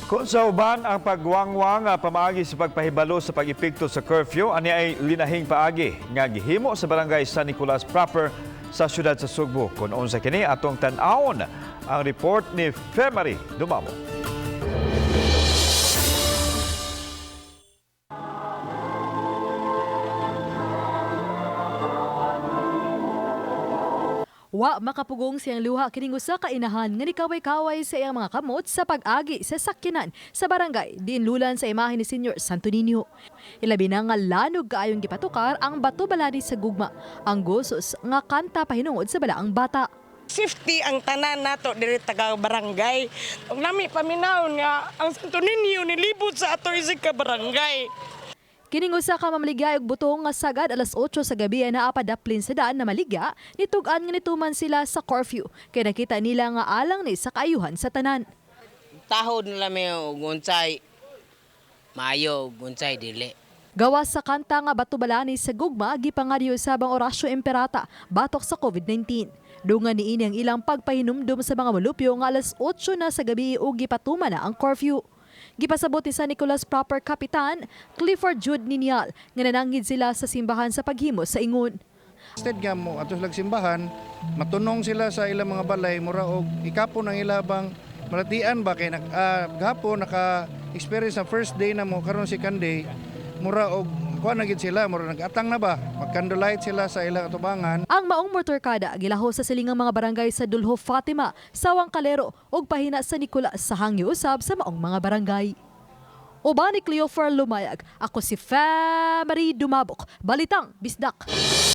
Kung sa uban ang pagwangwang pamaagi sa pagpahibalo sa pag-epekto sa curfew, ani ay linahing paagi nga gihimo sa barangay San Nicolas proper sa siyudad sa Sugbo. Kung unsa kini, atong tan-awon ang report ni Femary Dumamo. Wa makapugong siyang luha kining usa ka inahan nga nikaway-kaway sa iyang mga kamot sa pag-agi sa sakyanan sa barangay diinlulan sa imahe ni Senior Santo Niño. Ilabi na nga lanog kaayong gipatukar ang Bato Balani sa Gugma, ang gosos nga kanta pahinungod sa balaang bata. Safety ang tanan nato diri taga barangay. Ug nami paminawon nga ang Santo Niño nilibot sa ato isig ka barangay. Kining usa ka mamaligya og butong nga sagad alas 8 sa gabi ay naa padaplin sa daan na maligya, nitug-an nga nituman sila sa curfew kay nakita nila nga alang ni sa kaayuhan sa tanan. Tahod nila may og unsay maayo ug unsay dili. Gawas sa kanta nga Bato Balani sa Gugma, gipangadyo usab ang Orasyo Imperata batok sa COVID-19. Dungan niini ang ilang pagpahinumdum sa mga molupyo nga alas 8 na sa gabi ug gipatuman na ang curfew. Gipasabot ni San Nicolas Proper Kapitan Clifford Jude Ninial nga nananghid sila sa simbahan sa paghimo sa ingon. Instead nga mo ato silang simbahan, matunong sila sa ilang mga balay, mura og ikapon ang ilabang malatian ba kay gahapon naka experience sa first day na mo karon second day, mura og kuan na gid sila, mura nagatang na ba, mag candlelight sila sa ilang atubangan. Ang maong motorkada gilaho sa silingang mga barangay sa Dulho Fatima, Sawang Kalero ug pahina sa Nicolas sa hangyo usab sa maong mga barangay. Uban ni Cleofer Lumayag, ako si Famary Dumabok, Balitang Bisdak.